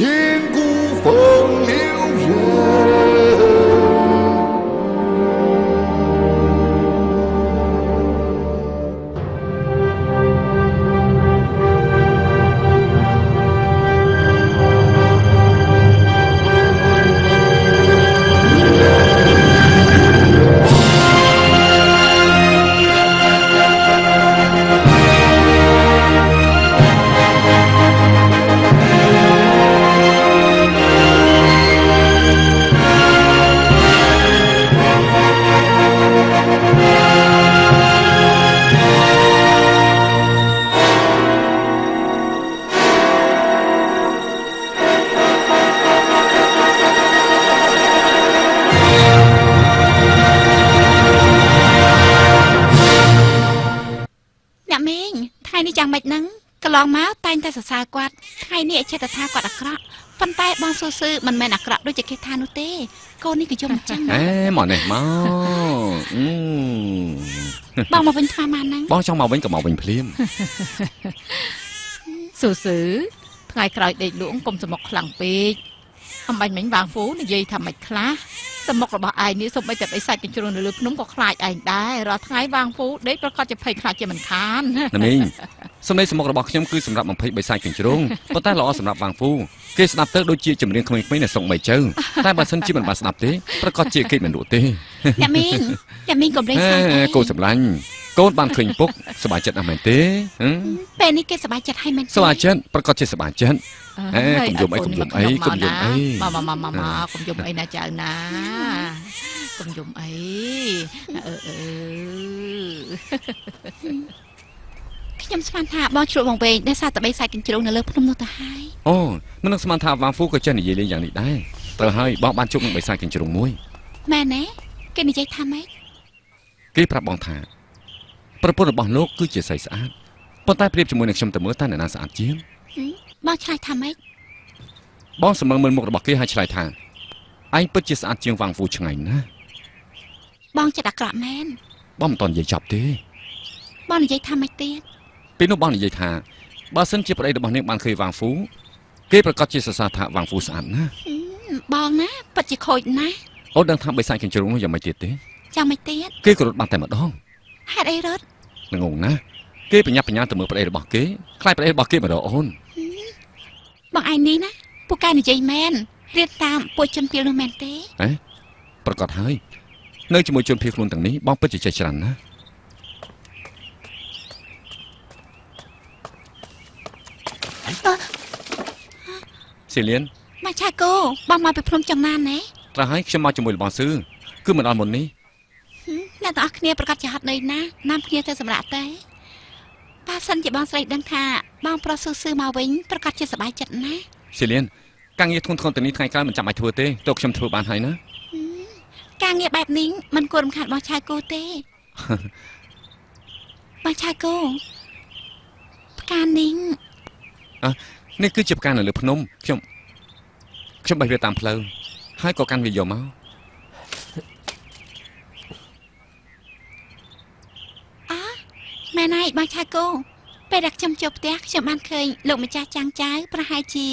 千古风流人。 កន្លងមកតែងតែសរសើរគាត់ថ្ងៃនេះចេះតែថាគាត់អាក្រក់ប៉ុន្តែបងស៊ូស៊ឺមិនមែនអាក្រក់ដូចជាគេថានោះទេកូននេះក៏យំអញ្ចឹងអេមកនេះមកបងមកវិញថ្មម៉ានហ្នឹងបងចង់មកវិញក៏មកវិញភ្លាមស៊ូស៊ឺថ្ងៃក្រោយដេកលក់កុំសមុកខ្លាំងពេកអំបញ្ញមិញវាងហ្វូនិយាយថាមិនខ្លះសមុករបស់ឯងនេះសូម្បីតែបិសាចកញ្ជ្រោងនៅលើភ្នំក៏ខ្លាចឯងដែររាល់ថ្ងៃវាងហ្វូដេកប្រកាសជាភ័យខ្លាចជាមិនខានណាមីងសំឡេងសមុករបស់ខ្ញុំគឺសម្រាប់បំភ័យបិសាចកញ្ជ្រោងប៉ុន្តែល្អសម្រាប់វាងហ្វូគេស្ដាប់ទៅដូចជាចម្រៀងក្មេងៗនៅស្រុកមីជើតែបើសិនជាមិនបានស្ដាប់ទេប្រកាសជាគេមិនលក់ទេអ្នកមីងអ្នកមីងកុំលេងសើចកូនសម្លាញ់កូនបានឃើញពុកសប្បាយចិត្តណាស់មែនទេពេលនេះគេសប្បាយចិត្តហើយមែនសប្បាយចិត្តប្រកាសជាសប្បាយចិត្តអេកុំយំអីកុំយំអីកុំយំអីមកមកមកមកកុំយំអីណាចៅណាកុំយំអីអឺអឺខ្ញុំស្មានថាបងជ្រក់បងវែងដោយសារតែបិសាចកញ្ជ្រោងនៅលើភ្នំនោះទៅហើយអូមិននឹងស្មានថាវ៉ាងហ្វូក៏ចេះនិយាយលេងយ៉ាងនេះដែរត្រូវហើយបងបានជួបនឹងបិសាចកញ្ជ្រោងមួយមែនទេគេនិយាយថាម៉េចគេប្រាប់បងថាប្រពន្ធរបស់លោកគឺជាស្រីស្អាតប៉ុន្តែប្រៀបជាមួយនឹងខ្ញុំទៅមើលតើអ្នកណាស្អាតជាងបងឆ្លើយថាម៉េចបងសម្លឹងមើលមុខរបស់គេហើយឆ្លើយថាឯងពិតជាស្អាតជាងវ៉ាងហ្វូឆ្ងាយណាស់បងចិត្តអាក្រក់មែនបងមិនតន់និយាយចប់ទេបងនិយាយថាម៉េចទៀតពេលនោះបងនិយាយថាបើសិនជាប្តីរបស់នាងបានឃើញវ៉ាងហ្វូគេប្រកាសជាសរសើរថាវ៉ាងហ្វូស្អាតណាស់បងណាពិតជាខូចណាស់អូនដឹងថាបិសាចកញ្ជ្រោងនោះយ៉ាងម៉េចទៀតទេយ៉ាងម៉េចទៀតគេក៏រត់បានតែម្ដងហេតុអីរត់ងងណាស់គេបញ្ញាបញ្ញាទៅមើលប្តីរបស់គេខ្លាចប្តីរបស់គេមករកអូនបងឯងនេះណាពួកកែនិយាយមែនរៀនតាមពួកជនភៀសនោះមែនទេហេប្រកាសហើយនៅជាមួយជនភៀសខ្លួនទាំងនេះបងពិតជាចេះច្រើនណាស់សេលៀនមកឆាកូបងមកពីភ្នំចំណានណាត្រូវហើយខ្ញុំមកជាមួយរបស់ស៊ឺគឺមិនដល់មុននេះអ្នកទាំងអស់គ្នាប្រកាសជាហត់នឿយណាស់នាំគ្នាទៅសម្រាប់តែបើសិនជាបងស្រីដឹងថាបងប្រុសស៊ឺស៊ឺមកវិញប្រកាសជាសប្បាយចិត្តណាស់សេលៀនការងារធ្ងន់ធ្ងរទៅនេះថ្ងៃក្រោយមិនចាំបាច់ធ្វើទេតើខ្ញុំធ្វើបានហើយណាការងារបែបនេះមិនគួររំខានបងឆាកូទេបងឆាកូផ្កានេះនេះគឺជាផ្កានៅលើភ្នំខ្ញុំបេះវាតាមផ្លូវហើយក៏កាន់វាយកមកមែនហើយបងឆាកូពេលដែលខ្ញុំចូលផ្ទះខ្ញុំបានឃើញលោកម្ចាស់ចាំងចៅប្រហែលជា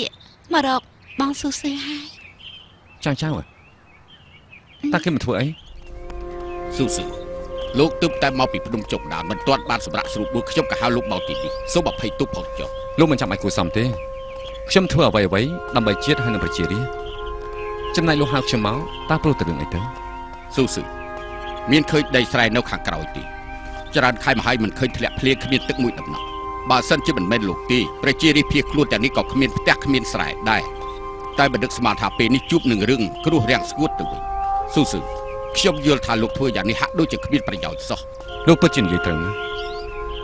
មករកបងស៊ូស៊ឺហើយចាំងចៅតើគេមកធ្វើអីស៊ូស៊ឺលោកទើបតែមកពីភ្នំជុកដានមិនទាន់បានសម្រាប់ស្រួលបួលខ្ញុំក៏ហៅលោកមកទីនេះសូមអភ័យទោសផងចុះលោកមិនចាំបាច់គួរសមទេខ្ញុំធ្វើអ្វីអ្វីដើម្បីជាតិហើយនិងប្រជារាស្ត្រចំណែកលោកហៅខ្ញុំមកតើព្រោះតែរឿងអីទៅស៊ូស៊ឺមានឃើញដីស្រែនៅខាងក្រោយទេច្រើនខែមកហើយមិនឃើញធ្លាក់ភ្លៀងគ្មានទឹកមួយដំណក់បើសិនជាមិនមែនលោកទេប្រជារាស្ត្រភៀសខ្លួនទាំងនេះក៏គ្មានផ្ទះគ្មានស្រែដែរតែបណ្ឌិតស្មានថាពេលនេះជួបនឹងរឿងគ្រោះរាំងស្ងួតទៅវិញស៊ូស៊ឺខ្ញុំយល់ថាលោកធ្វើយ៉ាងនេះហាក់ដូចជាគ្មានប្រយោជន៍សោះលោកពិតជានិយាយត្រូវណាស់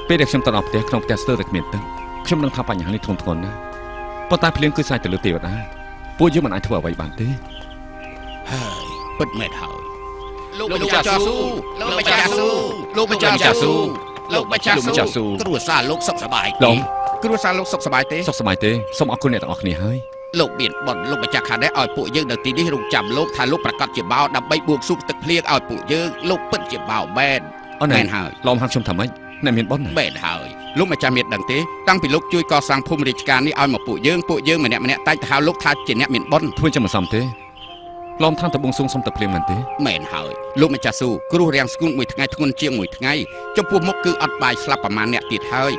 ពេលដែលខ្ញុំទៅដល់ផ្ទះក្នុងផ្ទះស្ទើរតែគ្មានទឹកខ្ញុំដឹងថាបញ្ហានេះធ្ងន់ធ្ងរណាស់ប៉ុន្តែភ្លៀងគឺស្រេចទៅលើទេវតាពួកយើងមិនអាចធ្វើអ្វីបានទេហើយពិតមែនហើយលោកម្ចាស់ស៊ូលោកម្ចាស់ស៊ូលោកម្ចាស់ស៊ូលោកម្ចាស់ស៊ូគ្រួសារលោកសុខសប្បាយទេគ្រួសារលោកសុខសប្បាយទេសុខសប្បាយទេសូមអរគុណអ្នកទាំងអស់គ្នាហើយលោកមានបុណ្យលោកម្ចាស់ខាងនេះឲ្យពួកយើងនៅទីនេះរងចាំលោកថាលោកប្រកាសជាបោដើម្បីបួងសួងទឹកភ្លៀងឲ្យពួកយើងលោកពិតជាបោមែនមែនហើយលោកហាក់ខ្ញុំថាម៉េចអ្នកមានបុណ្យមែនហើយ លោកម្ចាស់មានដឹងទេតាំងពីលោកជួយកសាងភូមិរាជការនេះឲ្យមកពួកយើងពួកយើងម្នាក់ម្នាក់តែងទៅហៅលោកថាជាអ្នកមានបុណ្យ ធ្វើចឹងមិនសមទេឡំថាទៅបួងសួងសុំទឹកភ្លៀងមែនទេ មែនហើយលោកម្ចាស់ស៊ូគ្រោះរាំងស្ងួតមួយថ្ងៃធ្ងន់ជាងមួយថ្ងៃចំពោះមុខគឺអត់បាយស្លាប់ប្រមាណអ្នកទៀតហើយ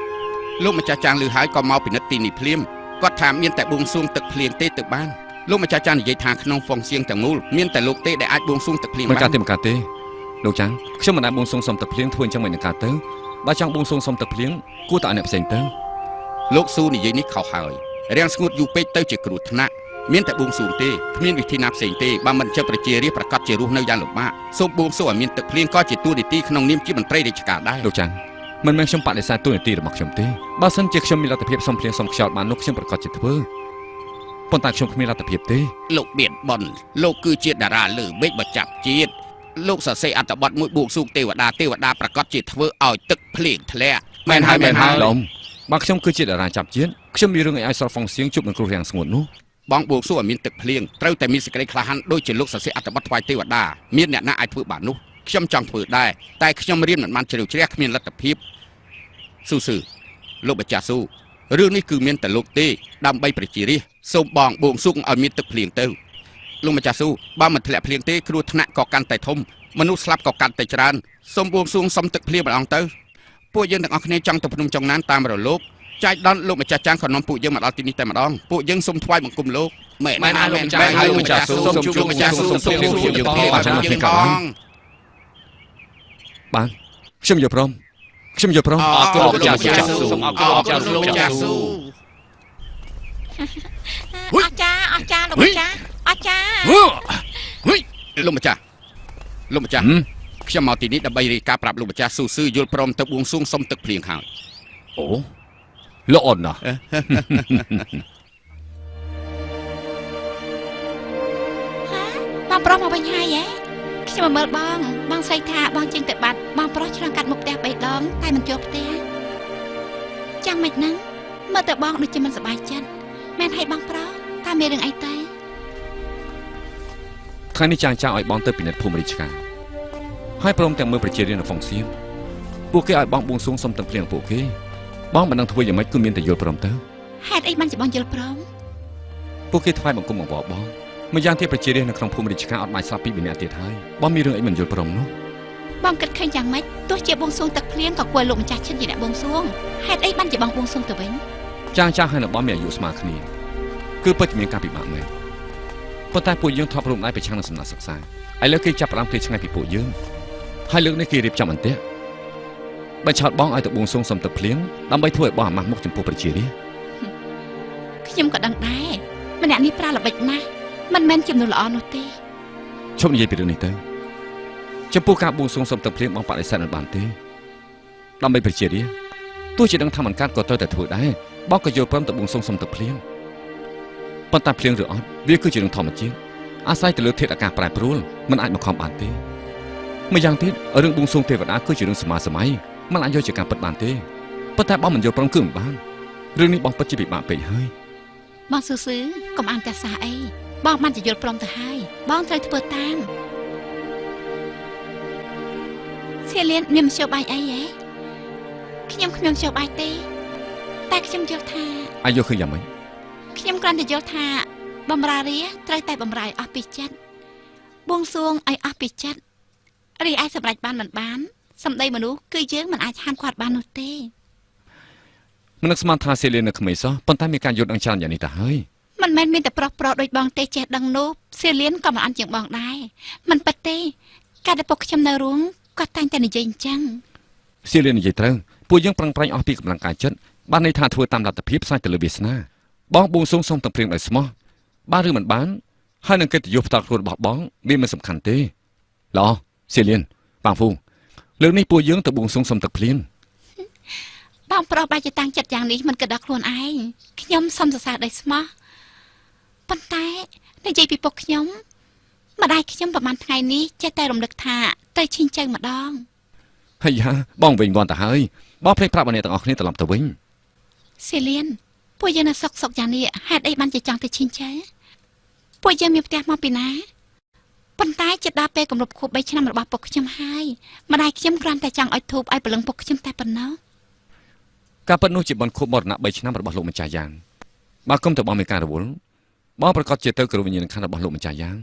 លោកម្ចាស់ចាងលឺហើយក៏មកពិនិត្យទីនេះភ្លាមគាត់ថាមានតែបួងសួងទឹកភ្លៀងទេទៅបានលោកម្ចាស់ចាងនិយាយថាក្នុងហ្វុងសៀងទាំងមូលមានតែលោកទេដែលអាចបួងសួងទឹកភ្លៀង មិន បាន កើតទេមិនកើតទេលោកចាងខ្ញុំមិនអាចបួងសួងសុំទឹកភ្លៀងធ្វើអញ្ចឹងមិននឹងកើតទៅបើចង់បួងសួងសុំទឹកភ្លៀងគួរតែឲ្យអ្នកផ្សេងទៅ លោកស៊ូនិយាយនេះខុសហើយរាំងស្ងួតយូរពេកទៅជាគ្រោះថ្នាក់មានតែបួងសួងទេគ្មានវិធីណាផ្សេងទេបើមិនជាប្រជារាស្ត្រប្រកាសជារស់នៅយ៉ាងលំបាកសូមបួងសួងឲ្យមានទឹកភ្លៀងក៏ជាតួនាទីក្នុងនាមជាមន្ត្រីរាជការដែរ លោកចាងមិនមែនខ្ញុំបដិសេធតួនាទីរបស់ខ្ញុំទេបើសិនជាខ្ញុំមានលទ្ធភាពសុំភ្លៀងសុំខ្យល់បាននោះខ្ញុំប្រកាសជាធ្វើប៉ុន្តែខ្ញុំគ្មានលទ្ធភាពទេ លោកមានបុណ្យលោកគឺជាតារាលើមេឃបចាប់ជាតិលោកសរសេរអត្ថបទមួយបួងសួងទេវតាទេវតាប្រកាសជាធ្វើឲ្យទឹកភ្លៀងធ្លាក់មែនហើយមែនហើយ ឡំបើខ្ញុំគឺជាតារាចាប់ជាតិខ្ញុំមានរឿងអីឲ្យសល់ហ្វុងសៀងជួបនឹងគ្រោះរាំងស្ងួតនោះ បងបួងសួងឲ្យមានទឹកភ្លៀងត្រូវតែមានសេចក្តីក្លាហានដូចជាលោកសរសេរអត្ថបទថ្វាយទេវតាមានអ្នកណាអាចធ្វើបាននោះខ្ញុំចង់ធ្វើដែរតែខ្ញុំរៀនមិនបានជ្រៅជ្រះគ្មានលទ្ធភាពស៊ូស៊ឺលោកម្ចាស់ស៊ូរឿងនេះគឺមានតែលោកទេដើម្បីប្រជារាស្ត្រសូមបងបួងសួងឲ្យមានទឹកភ្លៀងទៅលោកម្ចាស់ស៊ូបើមិនធ្លាក់ភ្លៀងទេគ្រោះថ្នាក់ក៏កាន់តែធំមនុស្សស្លាប់ក៏កាន់តែច្រើនសូមបួងសួងសុំទឹកភ្លៀងម្ដងទៅពួកយើងទាំងអស់គ្នាចង់ទៅភ្នំចុងណានតាមរលោកចែកដនលោកម្ចាស់ចាងក៏នាំពួកយើងមកដល់ទីនេះតែម្ដងពួកយើងសូមថ្វាយបង្គំលោកមែន មែនហើយលោកម្ចាស់ មែនហើយលោកម្ចាស់ស៊ូសូមជួបលោកម្ចាស់ស៊ូសូមជួបយើងផងយើងផង បានខ្ញុំយល់ព្រមខ្ញុំយល់ព្រម អរគុណ លោកម្ចាស់ស៊ូសូមអរគុណ អរគុណលោកម្ចាស់ស៊ូ អស្ចារ្យអស្ចារ្យលោកម្ចាស់អស្ចារ្យ លោកម្ចាស់លោកម្ចាស់ ហឹម ខ្ញុំមកទីនេះដើម្បីរាយការណ៍ប្រាប់លោកម្ចាស់ស៊ូស៊ឺយល់ព្រមទៅបួងសួងសុំទឹកភ្លៀងហើយ អូល្អណាស់ ហាបងប្រុសមកវិញហើយហ៎ខ្ញុំមកមើលបងបងស្រីថាបងចេញទៅបាត់បងប្រុសឆ្លងកាត់មុខផ្ទះ3ដងតែមិនចូលផ្ទះចាំមិនហ្នឹងមើលទៅបងដូចជាមិនសប្បាយចិត្តមែនហើយបងប្រុសតើមានរឿងអីទេ ថ្ងៃនេះចាងចាងឲ្យបងទៅពិនិត្យភូមិរាជការហើយព្រមទាំងមើលប្រជារាស្ត្រនៅហ្វុងសៀងពួកគេឲ្យបងបួងសួងសុំទឹកភ្លៀងពួកគេបងមិនដឹងធ្វើយ៉ាងម៉េចគឺមានតែយល់ព្រមទៅ ហេតុអីបានជាបងយល់ព្រម ពួកគេថ្វាយបង្គំអង្វរបងម្យ៉ាងទៀតប្រជារាស្ត្រនៅក្នុងភូមិរាជការអត់បានស្លាប់ពីម្នាក់ទៀតហើយបងមានរឿងអីមិនយល់ព្រមនោះ បងគិតឃើញយ៉ាងម៉េចទោះជាបងសួងទឹកភ្លៀងក៏គួរឲ្យលោកម្ចាស់ឈិនជាអ្នកបងសួងហេតុអីបានជាបងបួងសួងទៅវិញ ចាងចាងហើយនឹងបងមានអាយុស្មើគ្នាគឺពិតជាមានការពិបាកមែនប៉ុន្តែពួកយើងធ្លាប់រួមដៃប្រឆាំងនឹងសំណាក់សិក្សាឥឡូវគេចាប់ផ្ដើមឃ្លាតឆ្ងាយពីពួកយើងហើយលើកនេះគេរៀបចំអន្ទាក់បញ្ឆោតបងឲ្យទៅបួងសួងសុំទឹកភ្លៀងដើម្បីធ្វើឲ្យបងអាម៉ាស់មុខចំពោះប្រជារាស្ត្រ ខ្ញុំក៏ដឹងដែរម្នាក់នេះប្រើល្បិចណាស់មិនមែនជាមនុស្សល្អនោះទេ ឈប់និយាយពីរឿងនេះទៅចំពោះការបួងសួងសុំទឹកភ្លៀងបងបដិសេធមិនបានទេដើម្បីប្រជារាស្ត្រទោះជាដឹងថាមិនកាត់ក៏ត្រូវតែធ្វើដែរបងក៏យល់ព្រមទៅបួងសួងសុំទឹកភ្លៀងប៉ុន្តែភ្លៀងឬអត់វាគឺជារឿងធម្មជាតិអាស្រ័យទៅលើធាតុអាកាសប្រែប្រួលមិនអាចបង្ខំបានទេម្យ៉ាងទៀតរឿងបួងសួងទេវតាគឺជារឿងសម័យមិនអាចយកជាការពិតបានទេប៉ុន្តែបងមិនយល់ព្រមគឺមិនបានរឿងនេះបងពិតជាពិបាកពេកហើយ បងស៊ឺស៊ឺកុំអានតែសារអីបងបានជាយល់ព្រមទៅហើយបងត្រូវធ្វើតាមសៀលៀនមានមធ្យោបាយអីហ៎ខ្ញុំគ្មានមធ្យោបាយទេតែខ្ញុំយល់ថា អាយុឃើញយ៉ាងម៉េច ខ្ញុំគ្រាន់តែយល់ថាបំរារាត្រូវតែបំរាយអស់ពីចិត្តបួងសួងឲ្យអស់ពីចិត្តរីឯសម្រេចបានមិនបានសម្ដីមនុស្សគឺយើងមិនអាចហាមឃាត់បាននោះទេ មិននឹកស្មានថាសេលៀននៅក្មេងសោះប៉ុន្តែមានការយល់ដឹងច្រើនយ៉ាងនេះទៅហើយ មិនមែនមានតែប្រុសប្រុសដូចបងទេចេះដឹងនោះសៀលៀនក៏មិនអន់ជាងបងដែរមិនពិតទេកាលដែលពុកខ្ញុំនៅរួងគាត់តែងតែនិយាយអញ្ចឹង សៀលៀននិយាយត្រូវពួកយើងប្រឹងប្រែងអស់ពីកម្លាំងកាយចិត្តបានន័យថាធ្វើតាមលទ្ធភាពផ្សាយទៅលើវាសនាបងបួងសួងសុំទឹកភ្លៀងដោយស្មោះបានឬមិនបានហើយនឹងកិត្តិយសផ្ទាល់ខ្លួនរបស់បងវាមិនសំខាន់ទេល្អសៀលៀនបាងហ្វូលើកនេះពួកយើងទៅបួងសួងសុំទឹកភ្លៀង បងប្រុសបែរជាតាំងចិត្តយ៉ាងនេះមិនគិតដល់ខ្លួនឯងខ្ញុំសុំសរសើរដោយស្មោះប៉ុន្តែនិយាយពីពុកខ្ញុំម្ដាយខ្ញុំប្រហែលថ្ងៃនេះចេះតែរំលឹកថាត្រូវឈីងជើងម្ដង ហើយយ៉ាបងវិញវ៉ាន់ទៅហើយបងភ្លេចប្រាប់ឲ្យអ្នកទាំងអស់គ្នាត្រឡប់ទៅវិញ សៀលៀនពួកយើងនៅសុកសុកយ៉ាងនេះហេតុអីបានជាចង់ទៅឈីងជើងពួកយើងមានផ្ទះមកពីណាប៉ុន្តែជិតដល់ពេលគម្រប់ខួប3ឆ្នាំរបស់ពុកខ្ញុំហើយម្ដាយខ្ញុំគ្រាន់តែចង់ឲ្យធូបឲ្យព្រលឹងពុកខ្ញុំតែប៉ុណ្ណោះ ការពិតនោះជាបុណ្យខួបមរណៈ3ឆ្នាំរបស់លោកម្ចាស់យ៉ាងបើគុំទៅបងមានការរវល់បងប្រកាសជាទៅគោរពវិញ្ញាណក្ខន្ធរបស់លោកម្ចាស់យ៉ាង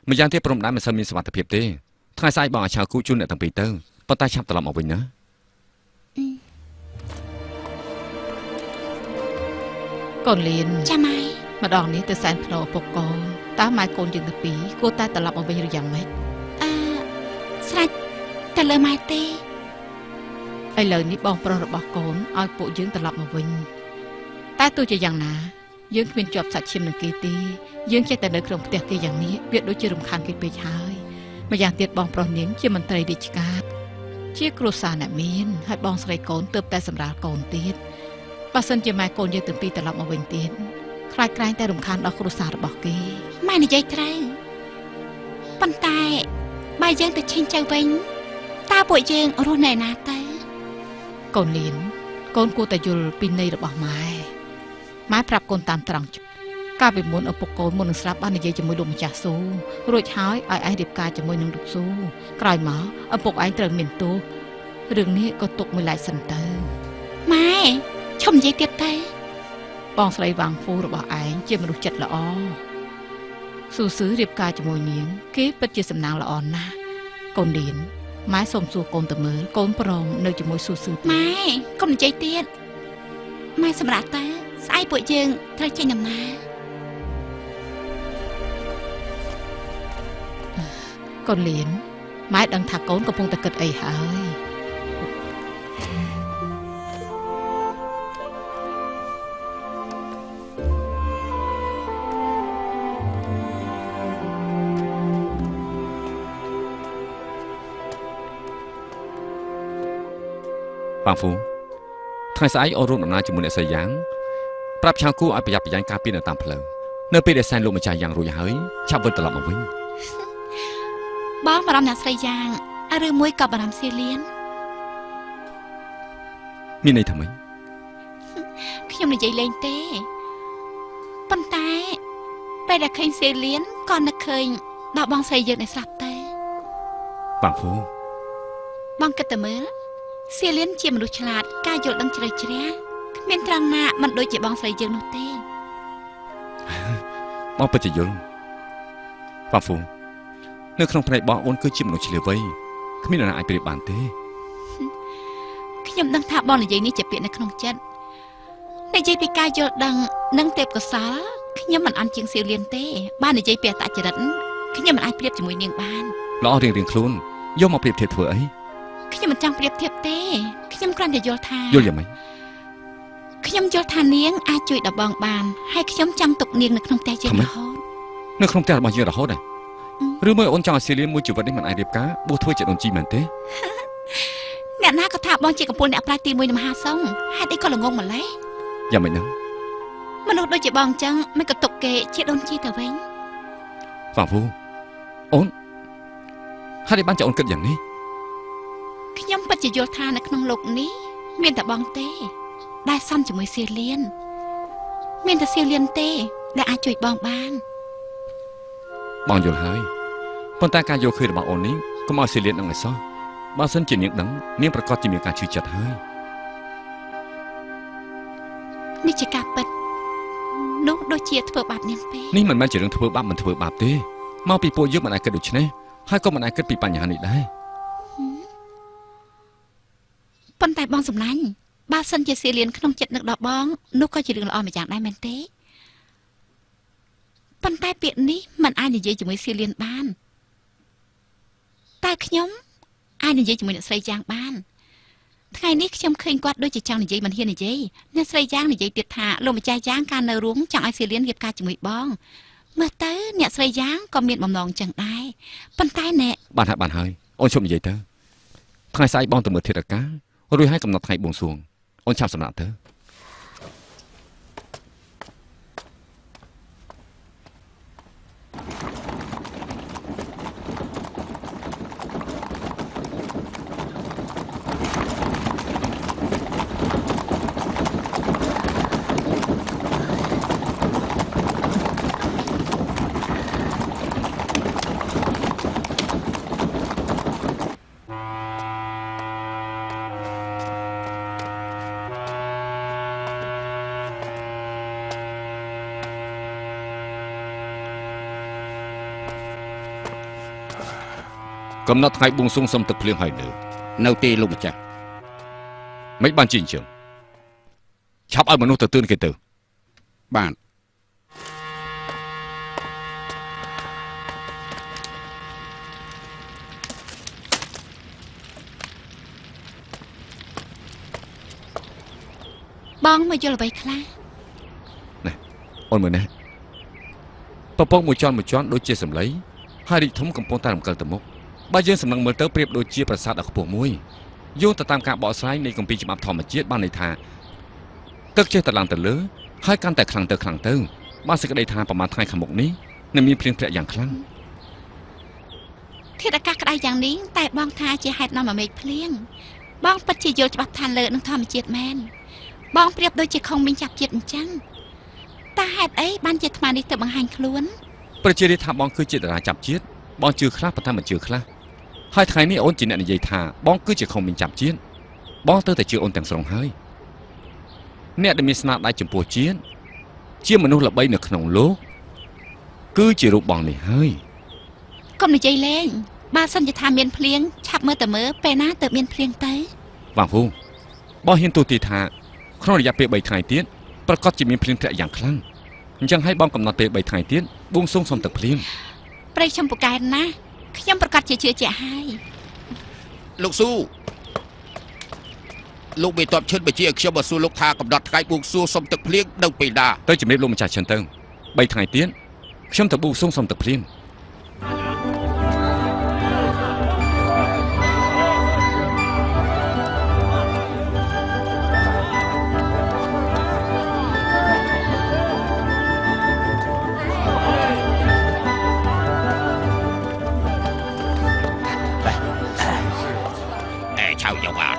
ម្យ៉ាងទៀតព្រំដែនមិនសូវមានសុវត្ថិភាពទេថ្ងៃស្អែកបងឲ្យឆៅគូជូនអ្នកទាំងពីរទៅប៉ុន្តែឆាប់ត្រឡប់មកវិញណាកូនលៀនចាម៉ែម្ដងនេះទៅសែនភ្នោឪពុកកូនតើម៉ែកូនយើងទាំងពីរគួរតែត្រឡប់មកវិញឬយ៉ាងម៉េចស្រេចតែលើម៉ែទេឥឡូវនេះបងប្រុសរបស់កូនឲ្យពួកយើងត្រឡប់មកវិញតែទោះជាយ៉ាងណាយើងគ្មានជាប់សាច់ឈាមនឹងគេទេយើងចេះតែនៅក្នុងផ្ទះគេយ៉ាងនេះវាដូចជារំខានគេពេកហើយម្យ៉ាងទៀតបងប្រុសនាងជាមន្ត្រីរាជការជាគ្រួសារអ្នកមានហើយបងស្រីកូនទើបតែសម្រាលកូនទៀតបើសិនជាម៉ែកូនយើងទាំងពីរត្រឡប់មកវិញទៀតខ្លាចក្រែងតែរំខានដល់គ្រួសាររបស់គេម៉ែនិយាយត្រូវប៉ុន្តែបើយើងទៅឈេងចៅវិញតើពួកយើងរស់នៅណាទៅកូនលៀនកូនគួរតែយល់ពីន័យរបស់ម៉ែម៉ែប្រាប់កូនតាមត្រង់កាលពីមុនឪពុកកូនមុននឹងស្លាប់បាននិយាយជាមួយលោកម្ចាស់ស៊ូរួចហើយឲ្យឯងរៀបការជាមួយនឹងលោកស៊ូក្រោយមកឪពុកឯងត្រូវមានទោសរឿងនេះក៏ទុកមួយឡែកសិនទៅម៉ែឈប់និយាយទៀតទៅបងស្រីវ៉ាងហ្វូរបស់ឯងជាមនុស្សចិត្តល្អស៊ូស៊ឺរៀបការជាមួយនាងគេពិតជាសំណាងល្អណាស់កូនលៀនម៉ែសូមសួរកូនទៅមើលកូនព្រមនៅជាមួយស៊ូស៊ឺម៉ែកុំនិយាយទៀតម៉ែសម្រាប់តើស្អែកពួកយើងត្រូវចេញដំណើរកូនលៀនម៉ែដឹងថាកូនកំពុងតែគិតអីហើយ បាងហ្វូថ្ងៃស្អែកអូនរួមដំណើរជាមួយអ្នកស្រីយ៉ាងប្រាប់ឆៅគូឲ្យប្រយ័ត្នប្រយែងការពារនៅតាមផ្លូវនៅពេលដែលសែនលោកម្ចាស់យ៉ាងរួចហើយឆាប់វិលត្រឡប់មកវិញបងបារម្ភអ្នកស្រីយ៉ាងឬមួយក៏បារម្ភសៀលៀនមានន័យថាម៉េចខ្ញុំនិយាយលេងទេប៉ុន្តែពេលដែលឃើញសៀលៀនក៏នឹកឃើញដល់បងស្រីយើងដែលស្លាប់ទៅបាងហ្វូបងគិតតែមើលសៀលៀនជាមនុស្សឆ្លាតការយល់ដឹងជ្រៅជ្រះគ្មានត្រង់ណាមិនដូចជាបងស្រីយើងនោះទេបងពិតជាយល់បាងហ្វូនៅក្នុងភ្នែកបងអូនគឺជាមនុស្សឆ្លាតវៃគ្មាននរណាអាចប្រៀបបានទេខ្ញុំដឹងថាបងនិយាយនេះជាពាក្យនៅក្នុងចិត្តនិយាយពីការយល់ដឹងនិងទេពកោសលខ្ញុំមិនអន់ជាងសៀលៀនទេបាននិយាយពីអត្តចរិតខ្ញុំមិនអាចប្រៀបជាមួយនាងបានល្អរៀងៗខ្លួនយកមកប្រៀបធៀបធ្វើអីខ្ញុំមិនចង់ប្រៀបធៀបទេខ្ញុំគ្រាន់តែយល់ថាយល់យ៉ាងម៉េចខ្ញុំយល់ថានាងអាចជួយដល់បងបានហើយខ្ញុំចង់ទុកនាងនៅក្នុងផ្ទះយើងរហូតនៅក្នុងផ្ទះរបស់យើងរហូតឬមួយអូនចង់ឲ្យសៀលៀនមួយជីវិតនេះមិនអាចរៀបការបួសធ្វើជាដូនជីមែនទេអ្នកណាក៏ថាបងជាកំពូលអ្នកប្រាជ្ញទី1នៃមហាសង្ឃហេតុអីក៏ល្ងងម្ល៉េះយ៉ាងម៉េចហ្នឹងមនុស្សដូចជាបងអញ្ចឹងមិនក៏ទុកគេជាដូនជីទៅវិញបាងហ្វូអូនហេតុអីបានជាអូនគិតយ៉ាងនេះខ្ញុំពិតជាយល់ថានៅក្នុងលោកនេះមានតែបងទេដែលសមជាមួយសៀលៀនមានតែសៀលៀនទេដែលអាចជួយបងបានបងយល់ហើយប៉ុន្តែការយល់ឃើញរបស់អូននេះកុំឲ្យសៀលៀនដឹងឲ្យសោះបើសិនជានាងដឹងនាងប្រកាសជាមានការឈឺចិត្តហើយនេះជាការពិតនោះដូចជាធ្វើបាបនាងពេកនេះមិនមែនជារឿងធ្វើបាបមិនធ្វើបាបទេមកពីពួកយើងមិនអាចគិតដូច្នេះហើយក៏មិនអាចគិតពីបញ្ហានេះដែរប៉ុន្តែបងសម្លាញ់បើសិនជាសៀលៀនក្នុងចិត្តនឹកដល់បងនោះក៏ជារឿងល្អមួយយ៉ាងដែរមែនទេប៉ុន្តែពាក្យនេះមិនអាចនិយាយជាមួយសៀលៀនបានតែខ្ញុំអាចនិយាយជាមួយអ្នកស្រីយ៉ាងបានថ្ងៃនេះខ្ញុំឃើញគាត់ដូចជាចង់និយាយមិនហ៊ាននិយាយអ្នកស្រីយ៉ាងនិយាយទៀតថាលោកម្ចាស់យ៉ាងកាលនៅរួមចង់ឲ្យសៀលៀនរៀបការជាមួយបងមើលទៅអ្នកស្រីយ៉ាងក៏មានបំណងចឹងដែរប៉ុន្តែណែបានហើយបានហើយអូនជប់និយាយទៅថ្ងៃស្អែកបងទៅមើលធាតុអាកាសរួចហើយកំណត់ថ្ងៃបួងសួងអូនឆាប់សម្រាប់ទៅ កំណត់ថ្ងៃបួងសួងសុំទឹកភ្លៀងហើយនៅនៅទេលោកម្ចាស់មិនបានជាអញ្ចឹងឆាប់ឲ្យមនុស្សទៅទឿនគេទៅបាទបងមកយល់អ្វីខ្លះណែអូនមើលណែពពកមួយជាន់មួយជាន់ដូចជាសម្លៃហើយរីកធំកំពុងតែរំកិលទៅមុខបើយើងសម្លឹងមើលទៅប្រៀបដូចជាប្រាសាទដ៏ខ្ពស់មួយយោងទៅតាមការបកស្រាយនៃគម្ពីរច្បាប់ធម្មជាតិបានន័យថាទឹកចេះតែឡើងទៅលើហើយកាន់តែខ្លាំងទៅខ្លាំងទៅបានសេចក្តីថាប្រហែលថ្ងៃខាងមុខនេះនឹងមានភ្លៀងធ្លាក់យ៉ាងខ្លាំងធាតុអាកាសក្តៅយ៉ាងនេះតែបងថាជាហេតុនាំឲ្យមេឃភ្លៀងបងពិតជាយល់ច្បាស់ឋានលើនឹងធម្មជាតិមែនបងប្រៀបដូចជាខុងមីងចាប់ជាតិអញ្ចឹងតើហេតុអីបានជាអាត្មានេះទៅបង្ហាញខ្លួនប្រជារាស្ត្រថាបងគឺជាតារាចាប់ជាតិបងជឿខ្លះប៉ុន្តែមិនជឿខ្លះហើយថ្ងៃនេះអូនជាអ្នកនិយាយថាបងគឺជាខុងមីងចាប់ជាតិបងទៅតែជឿអូនទាំងស្រុងហើយអ្នកដែលមានស្នាដៃចំពោះជាតិជាមនុស្សល្បីនៅក្នុងលោកគឺជារូបបងនេះហើយកុំនិយាយលេងបើសិនជាថាមានភ្លៀងឆាប់មើលទៅមើលពេលណាទៅមានភ្លៀងទៅវ៉ាងហ្វូបងហ៊ានទូទីថាក្នុងរយៈពេល3ថ្ងៃទៀតប្រកាសជាមានភ្លៀងធ្លាក់យ៉ាងខ្លាំងអញ្ចឹងឲ្យបងកំណត់ពេល3ថ្ងៃទៀតបួងសួងសុំទឹកភ្លៀងព្រៃខ្ញុំពូកែណាស់ខ្ញុំប្រកាសជាជឿជាក់ហើយលោកស៊ូលោកមេតបឈិនបញ្ជាឲ្យខ្ញុំមកសួរលោកថាកំណត់ថ្ងៃបួងសួងសុំទឹកភ្លៀងនៅពេលណាទៅជំរាបលោកម្ចាស់ឈិនទៅ3ថ្ងៃទៀតខ្ញុំទៅបួងសួងសុំទឹកភ្លៀង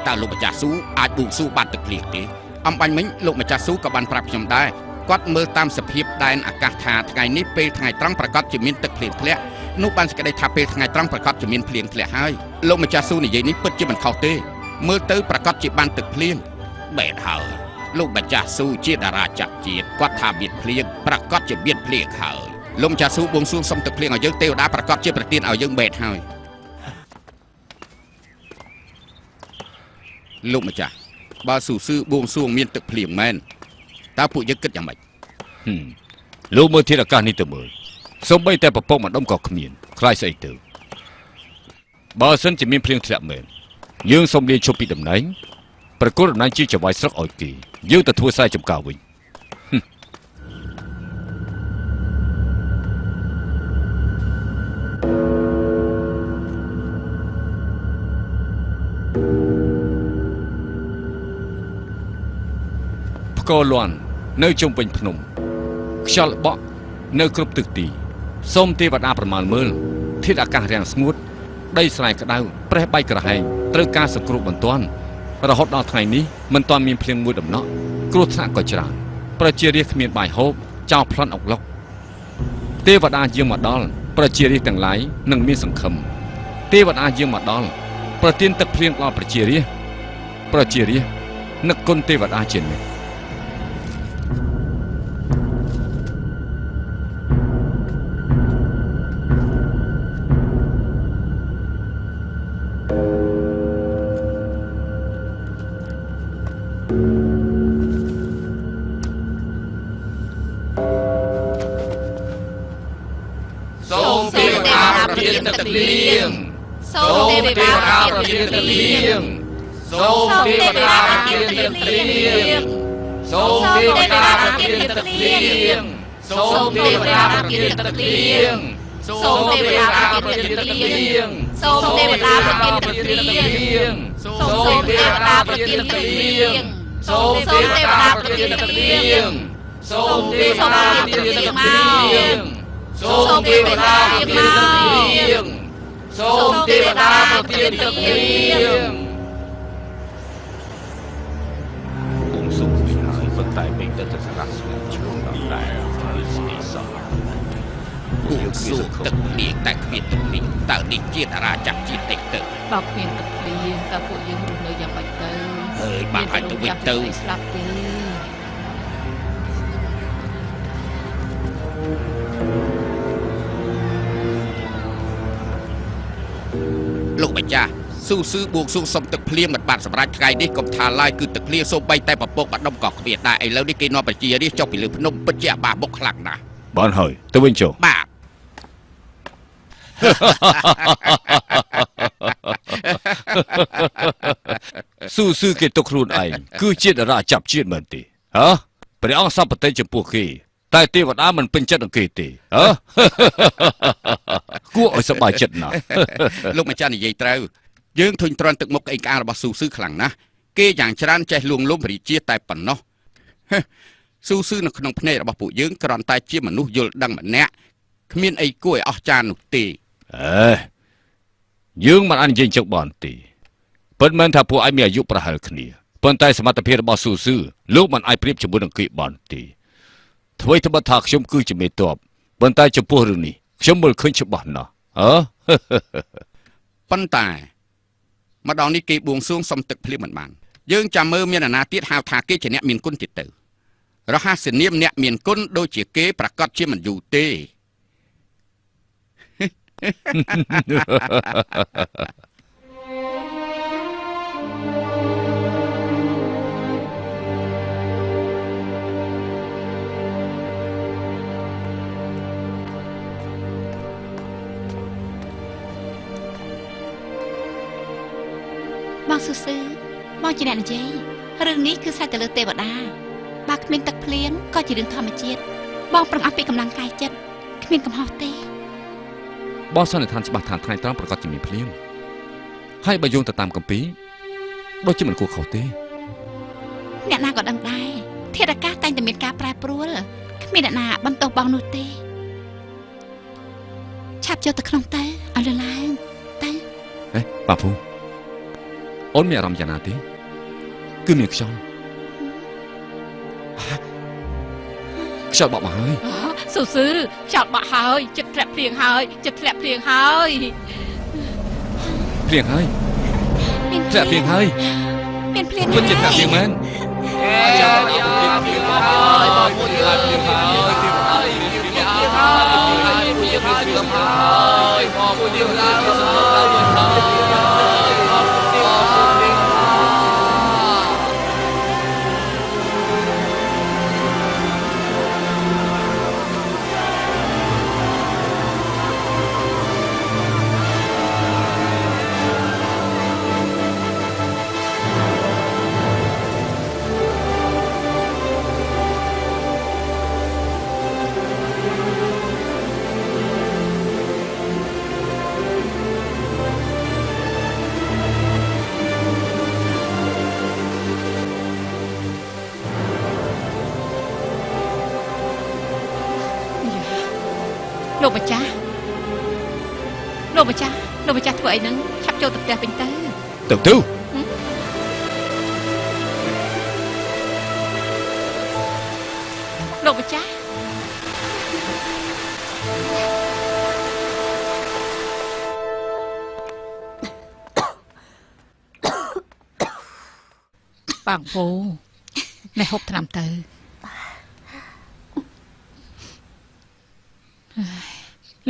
តើលោកម្ចាស់ស៊ូអាចបួងសួងបានទឹកភ្លៀងទេអំបញ្ញមិញលោកម្ចាស់ស៊ូក៏បានប្រាប់ខ្ញុំដែរគាត់មើលតាមសភាពដែនអាកាសថាថ្ងៃនេះពេលថ្ងៃត្រង់ប្រកាសជាមានទឹកភ្លៀងធ្លាក់នោះបានសេចក្តីថាពេលថ្ងៃត្រង់ប្រកាសជាមានភ្លៀងធ្លាក់ហើយលោកម្ចាស់ស៊ូនិយាយនេះពិតជាមិនខុសទេមើលទៅប្រកាសជាបានទឹកភ្លៀងបែបហើយលោកម្ចាស់ស៊ូជាតារាចាប់ជាតិគាត់ថាមានភ្លៀងប្រកាសជាមានភ្លៀងហើយលោកម្ចាស់ស៊ូបួងសួងសុំទឹកភ្លៀងឲ្យយើងទេវតាប្រកាសជាប្រទានឲ្យយើងបែបហើយលោកម្ចាស់បើស៊ូស៊ឺបួងសួងមានទឹកភ្លៀងមែនតើពួកយើងគិតយ៉ាងម៉េចលោកមើលធាតុអាកាសនេះទៅមើលសូម្បីតែពពកម្ដុំក៏គ្មានខ្លាចស្អីទៅបើសិនជាមានភ្លៀងធ្លាក់មែនយើងសូមលាឈប់ពីតំណែងប្រគល់តំណែងជាចៅហ្វាយស្រុកឲ្យគេយើងទៅធ្វើស្រែចម្ការវិញផ្គរលាន់នៅជុំវិញភ្នំខ្យល់បក់នៅគ្រប់ទិសទីសូមទេវតាប្រមាណមើលធាតុអាកាសរាំងស្ងួតដីស្រែក្តៅប្រេះបែកក្រហែងត្រូវការសង្គ្រោះបន្ទាន់រហូតដល់ថ្ងៃនេះមិនទាន់មានភ្លៀងមួយដំណក់គ្រោះថ្នាក់ក៏ច្រើនប្រជារាស្ត្រគ្មានបាយហូបចោលប្លន់អុកឡុកទេវតាយាងមកដល់ប្រជារាស្ត្រទាំងឡាយនឹងមានសង្ឃឹមទេវតាយាងមកដល់ប្រទានទឹកភ្លៀងដល់ប្រជារាស្ត្រប្រជារាស្ត្រនឹកគុណទេវតាជានិច្ចសូមទេវតាប្រទានទឹកភ្លៀងសូមទេវតាប្រទានទឹកភ្លៀងសូមទេវតាប្រទានទឹកភ្លៀងសូមទេវតាប្រទានទឹកភ្លៀងសូមទេវតាប្រទានទឹកភ្លៀងសូមទេវតាប្រទានទឹកភ្លៀងសូមទេវតាប្រទានទឹកភ្លៀងសូមទេវតាប្រទានទឹកភ្លៀងសូមទេវតាប្រទានទឹកភ្លៀងសូមទេវតាប្រទានទឹកភ្លៀងសូមទេវតាប្រទានទឹកភ្លៀងបួងសួងរួចហើយប៉ុន្តែវិញទៅតែស្រាក់ស្ងួតឆ្លងដល់ដែរហើយស្អីសោះបួងសួងទឹកភ្លៀងតែគ្មានទឹកភ្លៀងតើនេះជាតារាចាប់ជាតិតិចទៅបើគ្មានទឹកភ្លៀងតើពួកយើងរស់នៅយ៉ាងម៉េចទៅហើយបាក់ឲ្យទៅវិញទៅស្លាប់ទេ Thank ម្ចាស់ស៊ូស៊ឺបួងសួងសុំទឹកភ្លៀងមិនបានសម្រេចថ្ងៃនេះកុំថាឡើយគឺទឹកភ្លៀងសូម្បីតែពពកបដុំក៏គ្មានដែរឥឡូវនេះគេនាំប្រជារាស្ត្រចុះពីលើភ្នំពិតជាអាបាបុកខ្លាំងណាស់ បានហើយទៅវិញចុះ បាទ ស៊ូស៊ឺគេទុកខ្លួនឯងគឺជាតារាចាប់ជាតិមែនទេហ៎ព្រះអង្គសពតិចំពោះគេតែទេវតាមិនពេញចិត្តនឹងគេទេហ៎គួរឲ្យសប្បាយចិត្តណាស់ លោកម្ចាស់និយាយត្រូវយើងធុញទ្រាន់ទឹកមុខក្អេងក្អាងរបស់ស៊ូស៊ឺខ្លាំងណាស់គេយ៉ាងច្រើនចេះលួងលោមរាជាតែប៉ុណ្ណោះស៊ូស៊ឺនៅក្នុងភ្នែករបស់ពួកយើងគ្រាន់តែជាមនុស្សយល់ដឹងម្នាក់គ្មានអីគួរឲ្យអស្ចារ្យនោះទេ អេយើងមិនអាចនិយាយចឹងបានទេពិតមែនថាពួកឯងមានអាយុប្រហែលគ្នាប៉ុន្តែសមត្ថភាពរបស់ស៊ូស៊ឺលោកមិនអាចប្រៀបជាមួយនឹងគេបានទេអ្វីត្បិតថាខ្ញុំគឺជាមេតបប៉ុន្តែចំពោះរឿងនេះខ្ញុំមើលឃើញច្បាស់ណាស់ហ៎ ប៉ុន្តែម្ដងនេះគេបួងសួងសុំទឹកភ្លៀងមិនបានយើងចាំមើលមានអាណាទៀតហៅថាគេជាអ្នកមានគុណទៀតទៅរហស្សនាមអ្នកមានគុណដូចជាគេប្រកាសជាមិនយូរទេ បងស៊ូស៊ឺបងជាអ្នកនិយាយរឿងនេះគឺស្រេចទៅលើទេវតាបើគ្មានទឹកភ្លៀងក៏ជារឿងធម្មជាតិបងប្រឹងអស់ពីកម្លាំងកាយចិត្តគ្មានកំហុសទេ បងសន្និដ្ឋានច្បាស់ថាថ្ងៃត្រង់ប្រកាសជាមានភ្លៀងហើយបើយោងទៅតាមកម្ពីដូចជាមិនគួរខុសទេ អ្នកណាក៏ដឹងដែរធាតុអាកាសតែងតែមានការប្រែប្រួលគ្មានអ្នកណាបន្ទោសបងនោះទេឆាប់ចូលទៅក្នុងទៅឲ្យលឿនឡើងទៅ ហេបាភូអូនមានអារម្មណ៍យ៉ាងណាទេគឺមានខ្យល់ខ្យល់បក់មកហើយ ស៊ូស៊ឺខ្យល់បក់ហើយចិត្តធ្លាក់ភ្លៀងហើយចិត្តធ្លាក់ភ្លៀងហើយ ភ្លៀងហើយ មាន ធ្លាក់ភ្លៀងហើយ មានភ្លៀង ពិតជាធ្លាក់ភ្លៀងមែន លោកម្ចាស់លោកម្ចាស់លោកម្ចាស់ធ្វើអីហ្នឹងឆាប់ចូលទៅផ្ទះវិញទៅ ទៅទៅ លោកម្ចាស់បាងពូណែហូបថ្នាំទៅ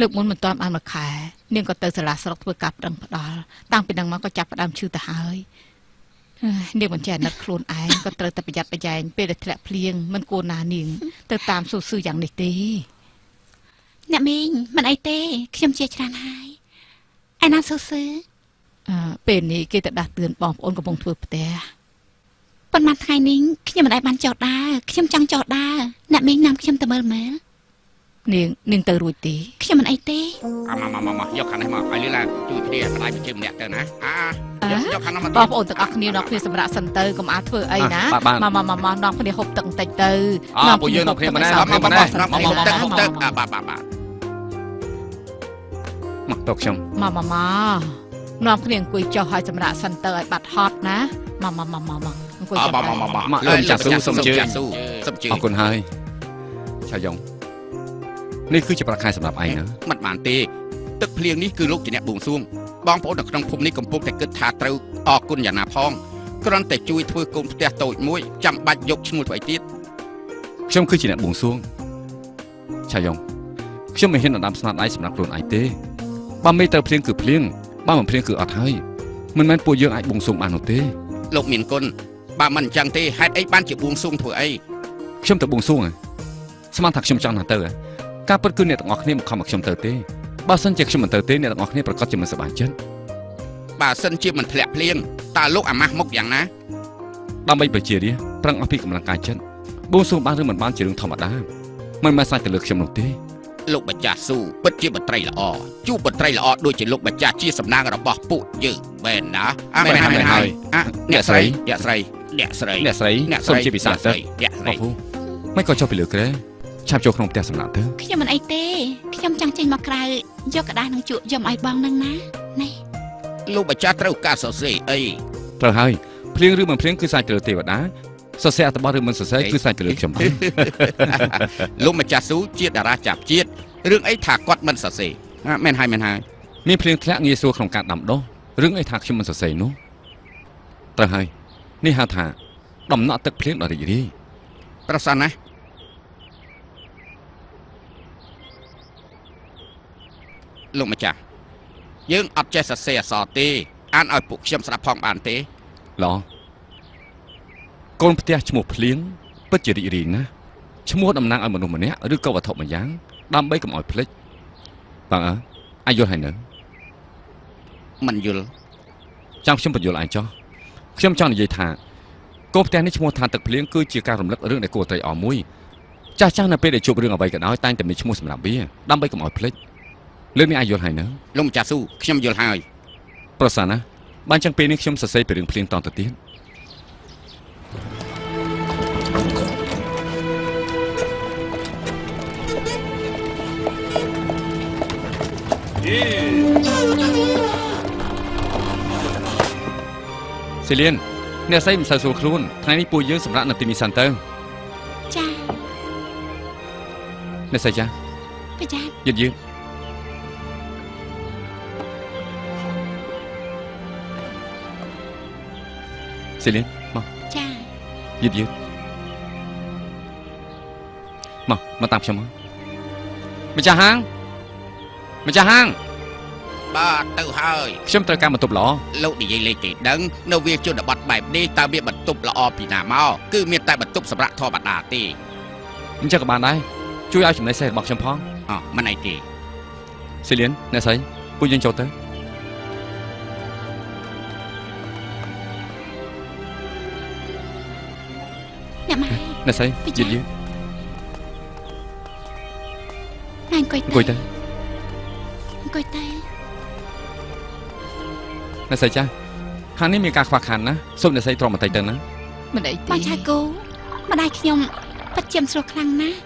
លើកមុនមិនទាន់បានមួយខែនាងក៏ទៅសាលាស្រុកធ្វើការប្តឹងផ្ដាល់តាំងពីនឹងមកក៏ចាប់ផ្ដើមឈឺទៅហើយនាងមិនចេះអាណិតខ្លួនឯងក៏ត្រូវតែប្រយ័ត្នប្រយែងពេលដែលធ្លាក់ភ្លៀងមិនគួរណានាងទៅតាមស៊ូស៊ឺយ៉ាងនេះទេ អ្នកមីងមិនអីទេខ្ញុំជាច្រើនហើយឯណាស៊ូស៊ឺ ពេលនេះគេទៅដាស់តឿនបងប្អូនកំពុងធ្វើផ្ទះ ប៉ុន្មានថ្ងៃនេះខ្ញុំមិនអាចបានចុះដើរខ្ញុំចង់ចុះដើរអ្នកមីងនាំខ្ញុំទៅមើលមើល នាងនាងទៅរួចទេ ខ្ញុំមិនអីទេ មកមកយកខាងនេះមកឲ្យលឺឡើងជួយគ្នាម្ដាយជើងម្នាក់ទៅណាអាយកខាងនោះមក បងប្អូនទាំងអស់គ្នានាំគ្នាសម្រាប់សិនទៅកុំអាធ្វើអីណាមកមកមកនាំគ្នាហូបទឹកបន្តិចទៅ ពួកយើងនាំគ្នាម្នាក់នាំគ្នាម្នាក់ មកមកទឹកហូបទឹកអាបាទបាទបាទ មកទៅខ្ញុំ មកមកមកនាំគ្នាអង្គុយចុះឲ្យសម្រាប់សិនទៅឲ្យបាត់ហត់ណាមកមកមកមកអង្គុយចុះ មកមកមក មកលោកចាស់ស៊ូសូមជើញ សូមជើញ អរគុណហើយឆាយ៉ងនេះគឺជាប្រាក់ខែសម្រាប់ឯងណា មិនបានទេទឹកភ្លៀងនេះគឺលោកជាអ្នកបួងសួងបងប្អូននៅក្នុងភូមិនេះកំពុងតែគិតថាត្រូវអរគុណយ៉ាងណាផងគ្រាន់តែជួយធ្វើកូនផ្ទះតូចមួយចាំបាច់យកឈ្មោះធ្វើអីទៀត ខ្ញុំគឺជាអ្នកបួងសួងឆាយ៉ងខ្ញុំមិនហ៊ានដណ្ដើមស្នាដៃសម្រាប់ខ្លួនឯងទេបើមេត្រូវភ្លៀងគឺភ្លៀង បើមិនភ្លៀងគឺអត់ហើយមិនមែនពួកយើងអាចបួងសួងបាននោះទេលោកមានគុណបើមិនអញ្ចឹងទេហេតុអីបានជាបួងសួងធ្វើអីខ្ញុំទៅបួងសួងស្មានថាខ្ញុំចង់ណាស់ទៅការពិតគឺអ្នកទាំងអស់គ្នាមិនខំឲ្យខ្ញុំទៅទេបើសិនជាខ្ញុំមិនទៅទេអ្នកទាំងអស់គ្នាប្រកាសជាមិនសប្បាយចិត្តបើសិនជាមិនធ្លាក់ភ្លៀងតើលោកអាម៉ាស់មុខយ៉ាងណាដើម្បីប្រជារាស្ត្រប្រឹងអស់ពីកម្លាំងកាយចិត្តបួងសួងបានឬមិនបានជារឿងធម្មតាមិនមែនសាច់ទៅលើខ្ញុំនោះទេលោកម្ចាស់ស៊ូពិតជាបុត្រីល្អជួបបុត្រីល្អដូចជាលោកម្ចាស់ជាសំណាងរបស់ពួកយើងមែនណាមែនហើយអ្នកស្រីអ្នកស្រីអ្នកស្រីអ្នកស្រីសូមជាពិសាទៅអ្នកស្រីមិនក៏ចុះពីលើក្រែឆាប់ចូលក្នុងផ្ទះសម្រាប់ទៅខ្ញុំមិនអីទេខ្ញុំចង់ចេញមកក្រៅយកกระดาษនឹងជក់យកឲ្យបងនឹងណានេះលោកម្ចាស់ត្រូវការសរសេរអីត្រូវហើយភ្លៀងឬមិនភ្លៀងគឺសាច់ទៅលើទេវតាសរសេរអត្ថបទឬមិនសរសេរគឺសាច់ទៅលើខ្ញុំលោកម្ចាស់ស៊ូជាតារាចាប់ជាតិរឿងអីថាគាត់មិនសរសេរមែនហើយមែនហើយមានភ្លៀងធ្លាក់ងាយស្រួលក្នុងការដាំដុះរឿងអីថាខ្ញុំមិនសរសេរនោះត្រូវហើយនេះហៅថាដំណក់ទឹកភ្លៀងដ៏រីករាយប្រសិនណាលោកម្ចាស់យើងអត់ចេះសរសេរអក្សរទេអានឲ្យពួកខ្ញុំស្ដាប់ផងបានទេល្អកូនផ្ទះឈ្មោះភ្លៀងពិតជារីករាយណាស់ឈ្មោះតំណាងឲ្យមនុស្សម្នាក់ឬក៏វត្ថុមួយយ៉ាងដើម្បីកុំឲ្យភ្លេចបងអើអាចយល់ហើយនៅមិនយល់ចាំខ្ញុំបញ្យល់ឯងចុះខ្ញុំចង់និយាយថាកូនផ្ទះនេះឈ្មោះថាទឹកភ្លៀងគឺជាការរំលឹករឿងដែលគួរត្រេកអរមួយចាស់ៗនៅពេលដែលជួបរឿងអ្វីក៏ដោយតែងតែមានឈ្មោះសម្រាប់វាដើម្បីកុំឲ្យភ្លេចលើកនេះអាចយល់ហើយនៅលោកម្ចាស់ស៊ូខ្ញុំយល់ហើយប្រសិនណាបានចឹងពេលនេះខ្ញុំសរសេរពីរឿងភ្លៀងតទៅទៀតសេលៀនអ្នកស្រីមិនសូវស្រួលខ្លួនថ្ងៃនេះពួកយើងសម្រាប់នៅទីនេះសិនទៅចាអ្នកស្រីចាប្រចាំយឺតយឺតសេលៀនមកចាយឺតយឺតមកមកតាមខ្ញុំមកម្ចាស់ហាងម្ចាស់ហាងបាទទៅហើយខ្ញុំត្រូវការបន្ទប់ល្អលោកនិយាយលេងទេដឹងនៅវាជនបទបែបនេះតើមានបន្ទប់ល្អពីណាមកគឺមានតែបន្ទប់សម្រាប់ធម្មតាទេអញ្ចឹងក៏បានដែរជួយឲ្យចំណេះសេះរបស់ខ្ញុំផងអមិនអីទេសេលៀនអ្នកស្រីពួកយើងចូលទៅអ្នកម៉ែអ្នកស្រីយឺតយឺតអង្គុយអង្គុយទៅអង្គុយទៅអ្នកស្រីចាស់ខាងនេះមានការខ្វះខាតណាសូមអ្នកស្រីទ្រាំបន្តិចទៅណាមិនអីទេបងឆាគូម្ដាយខ្ញុំពិតជាមិនស្រួលខ្លាំងណាស់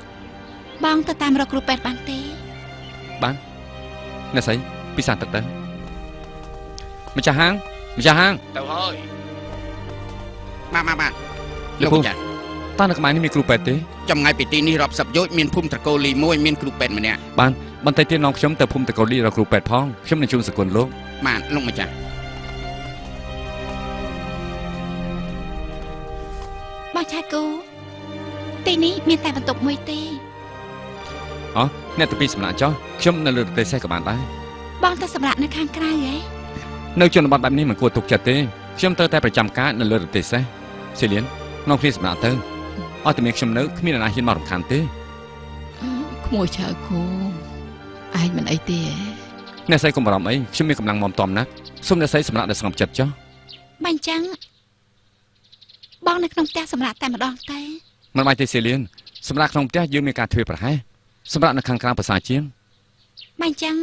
បងទៅតាមរកគ្រូពេទ្យបានទេបានអ្នកស្រីពិសាទឹកទៅម្ចាស់ហាងម្ចាស់ហាងទៅហើយបាទលោកម្ចាស់តើនៅក្បែរនេះមានគ្រូពេទ្យទេចម្ងាយពីទីនេះរាប់សិបយោជន៍មានភូមិត្រកូលីមួយមានគ្រូពេទ្យម្នាក់បានបន្តិចទៀតនាំខ្ញុំទៅភូមិត្រកូលីរកគ្រូពេទ្យផងខ្ញុំនឹងជូនសគុណលោកបាទលោកម្ចាស់បងឆាគូទីនេះមានតែបន្ទប់មួយទេអូអ្នកទៅពីសម្រាប់ចោះខ្ញុំនៅលើរទេះសេះក៏បានដែរបងទៅសម្រាប់នៅខាងក្រៅហ៎នៅជនបទបែបនេះមិនគួរទុកចិត្តទេខ្ញុំត្រូវតែប្រចាំការនៅលើរទេះសេះសេលៀននាំគ្នាសម្រាប់ទៅអត់តែមានខ្ញុំនៅគ្មានអ្នកណាហ៊ានមករំខានទេក្មួយឆៅគូឯងមិនអីទេអ្នកស្រីកុំបារម្ភអីខ្ញុំមានកម្លាំងមាំទាំណាស់សូមអ្នកស្រីសម្រាប់ដល់ស្ងប់ចិត្តចុះបើអញ្ចឹងបងនៅក្នុងផ្ទះសម្រាប់តែម្ដងទេមិនបាច់ទេសេលៀនសម្រាប់ក្នុងផ្ទះយើងមានការធ្វើប្រហែសសម្រាប់នៅខាងក្រៅប្រសើរជាងបើអញ្ចឹង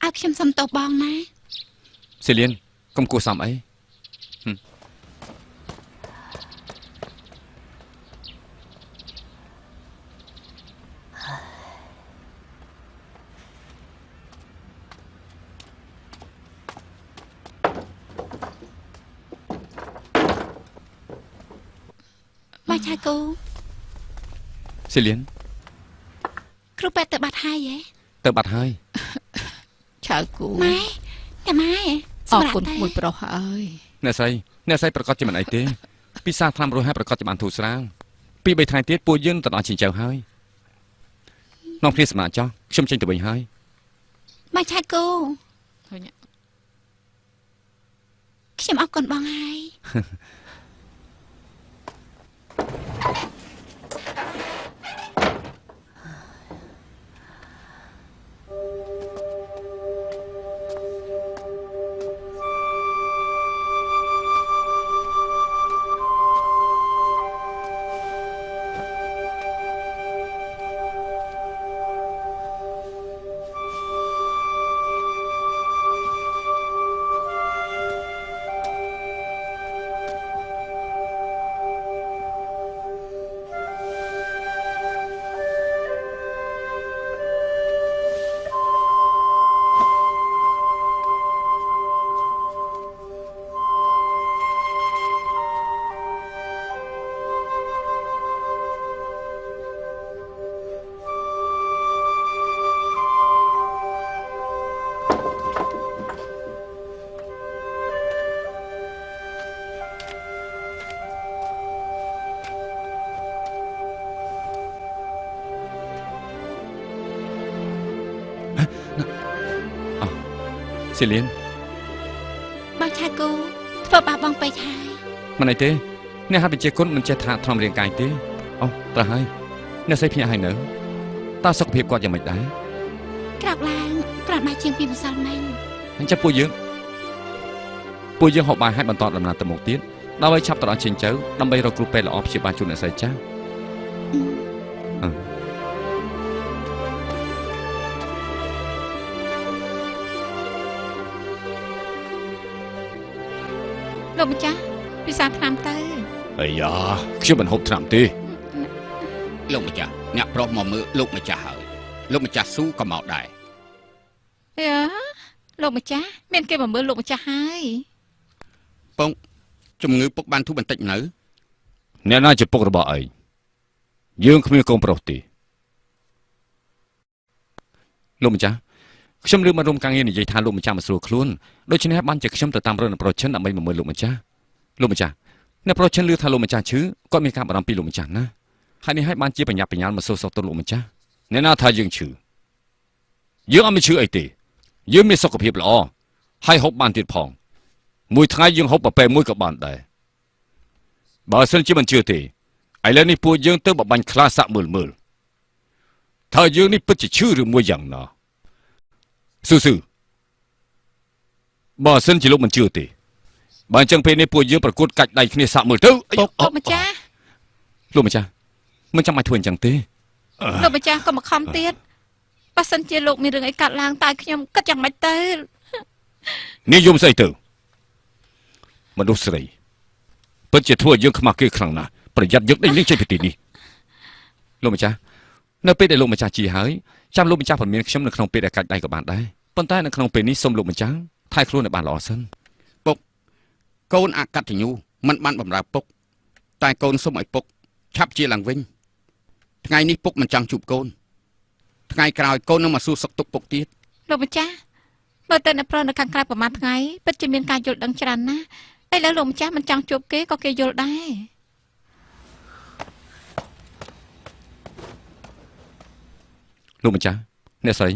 ឲ្យខ្ញុំសុំទោសបងណាសេលៀនកុំគួរសមអីបងឆាគូសេលៀនគ្រូពេទ្យទៅបាត់ហើយហ៎ទៅបាត់ហើយឆៅគូម៉ែតែម៉ែអរគុណមួយប្រុសហើយអ្នកស្រីអ្នកស្រីប្រកាសជាមិនអីទេពិសាថ្នាំរស់ហើយប្រកាសជាបានធូរស្រាលពី3ថ្ងៃទៀតពួកយើងទៅដល់ជីងចៅហើយនាំគ្នាសម្រាប់ចោះខ្ញុំចេញទៅវិញហើយបងឆាគូ ខ្ញុំអរគុណបងហើយ សេលៀន បងឆាគូធ្វើបាបបងពេកហើយ មិនអីទេអ្នកហាត់វិជ្ជាគុណមិនចេះថាថ្នមរាងកាយទេអូត្រូវហើយអ្នកស្រីភ្ញាក់ហើយនៅតើសុខភាពគាត់យ៉ាងម៉េចដែរ ក្រោកឡើងគ្រាន់តែជាងពីម្សិលមិញ អញ្ចឹងពួកយើងហូបបាយហើយបន្តដំណើរទៅមុខទៀតដើម្បីឆាប់ទៅដល់ជិញ្ចៅដើម្បីរកគ្រូពេទ្យល្អព្យាបាលជូនអ្នកស្រីចាស់ លោកម្ចាស់ពិសាថ្នាំទៅ អាយ៉ាខ្ញុំមិនហូបថ្នាំទេ លោកម្ចាស់អ្នកប្រុសមកមើលលោកម្ចាស់ហើយលោកម្ចាស់ស៊ូក៏មកដែរ យ៉ាលោកម្ចាស់មានគេមកមើលលោកម្ចាស់ហើយ ពងជំងឺពុកបានធូរបន្តិចនៅ អ្នកណាជាពុករបស់ឯងយើងគ្មានកូនប្រុសទេលោកម្ចាស់ខ្ញុំលើមករួមការងារនិយាយថាលោកម្ចាស់មិនស្រួលខ្លួនដូច្នេះបានជាខ្ញុំទៅតាមរកអ្នកប្រុសឈិនដើម្បីមកមើលលោកម្ចាស់លោកម្ចាស់អ្នកប្រុសឈិនឮថាលោកម្ចាស់ឈឺគាត់មានការបារម្ភពីលោកម្ចាស់ណាហើយនេះហើយបានជាបញ្ញាបញ្ញាលមកសួរសុខទុក្ខលោកម្ចាស់អ្នកណាថាយើងឈឺយើងអត់មានឈឺអីទេយើងមានសុខភាពល្អហើយហូបបានទៀតផងមួយថ្ងៃយើងហូបកាហ្វេមួយក៏បានដែរបើសិនជាមិនជឿទេឥឡូវនេះពួកយើងទៅបបាញ់ខ្លាសាក់មើលមើលថាយើងនេះពិតជាឈឺឬមួយយ៉ាងណាស៊ូស៊ូបើសិនជាលោកមិនជឿទេបើអញ្ចឹងពេលនេះពួកយើងប្រកួតកាច់ដៃគ្នាសាក់មើលទៅ លោកម្ចាស់ លោកម្ចាស់មិនចាំបាច់ធ្វើអញ្ចឹងទេ លោកម្ចាស់ក៏មកខំទៀតបើសិនជាលោកមានរឿងអីកាត់ឡើងតើខ្ញុំគិតយ៉ាងម៉េចទៅ នេះយំស្អីទៅមនុស្សស្រីពិតជាធ្វើឲ្យយើងខ្មាស់គេខ្លាំងណាស់ប្រយ័ត្នយើងដេញលេងចេញពីទីនេះលោកម្ចាស់នៅពេលដែលលោកម្ចាស់ជាហើយចាំលោកម្ចាស់ព្រមានខ្ញុំនៅក្នុងពេលដែលកាច់ដៃក៏បានដែរប៉ុន្តែនៅក្នុងពេលនេះសូមលោកម្ចាស់ថែខ្លួនឲ្យបានល្អសិន ពុកកូនអកតញ្ញូមិនបានបំរើពុកតែកូនសូមឲ្យពុកឆាប់ជាឡើងវិញថ្ងៃនេះពុកមិនចង់ជួបកូនថ្ងៃក្រោយកូននឹងមកសួរសុខទុក្ខពុកទៀត លោកម្ចាស់មើលទៅអ្នកប្រុសនៅខាងក្រៅប្រហែលថ្ងៃពិតជាមានការយល់ដឹងច្រើនណាស់ឥឡូវលោកម្ចាស់មិនចង់ជួបគេក៏គេយល់ដែរ លោកម្ចាស់អ្នកស្រី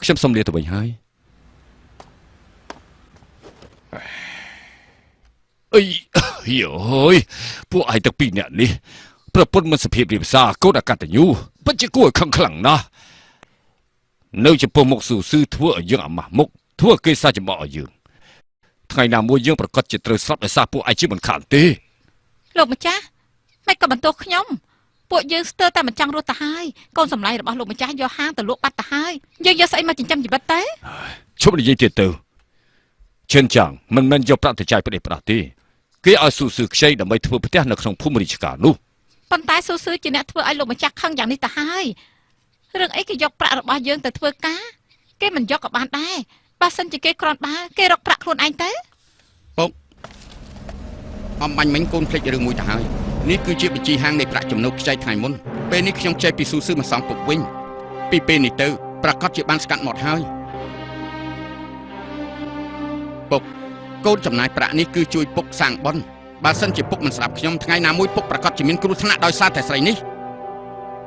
ខ្ញុំសូមលាទៅវិញហើយអីយយពួកឯងទាំងពីរអ្នកនេះប្រពន្ធមិនសុភាពរៀបសារកូនអកតញ្ញូពិតជាគួរឲ្យខឹងខ្លាំងណាស់នៅចំពោះមុខស៊ូស៊ឺធ្វើឲ្យយើងអាម៉ាស់មុខធ្វើគេសាច់ចំបកឲ្យយើងថ្ងៃណាមួយយើងប្រកាសជាត្រូវស្លាប់ដោយសារពួកឯងជាមិនខានទេ លោកម្ចាស់មិនក៏បន្ទោសខ្ញុំពួកយើងស្ទើរតែមិនចង់រស់ទៅហើយកូនសម្លាញ់របស់លោកម្ចាស់យកហាងទៅលក់បាត់ទៅហើយយើងយកស្អីមកចិញ្ចឹមជីវិតទៅ ឈប់និយាយទៀតទៅឈិនចាំងមិនមែនយកប្រាក់ទៅចាយប្តេផ្ដាស់ទេគេឲ្យស៊ូស៊ឺខ្ចីដើម្បីធ្វើផ្ទះនៅក្នុងភូមិរាជការនោះ ប៉ុន្តែស៊ូស៊ឺជាអ្នកធ្វើឲ្យលោកម្ចាស់ខឹងយ៉ាងនេះទៅហើយរឿងអីគេយកប្រាក់របស់យើងទៅធ្វើការគេមិនយកក៏បានដែរបើសិនជាគេគ្រាន់បើគេរកប្រាក់ខ្លួនឯងទៅ ពុកអំបាញ់មិញកូនភ្លេចរឿងមួយទៅហើយនេះគឺជាបញ្ជីហាងនៃប្រាក់ចំណូលខ្ចីថ្ងៃមុនពេលនេះខ្ញុំខ្ចីពីស៊ូស៊ឺមកសងពុកវិញពីពេលនេះទៅប្រកាសជាបានស្កាត់មាត់ហើយពុកកូនចំណាយប្រាក់នេះគឺជួយពុកសាងបុណ្យបើសិនជាពុកមិនស្ដាប់ខ្ញុំថ្ងៃណាមួយពុកប្រកាសជាមានគ្រោះថ្នាក់ដោយសារតែស្រីនេះ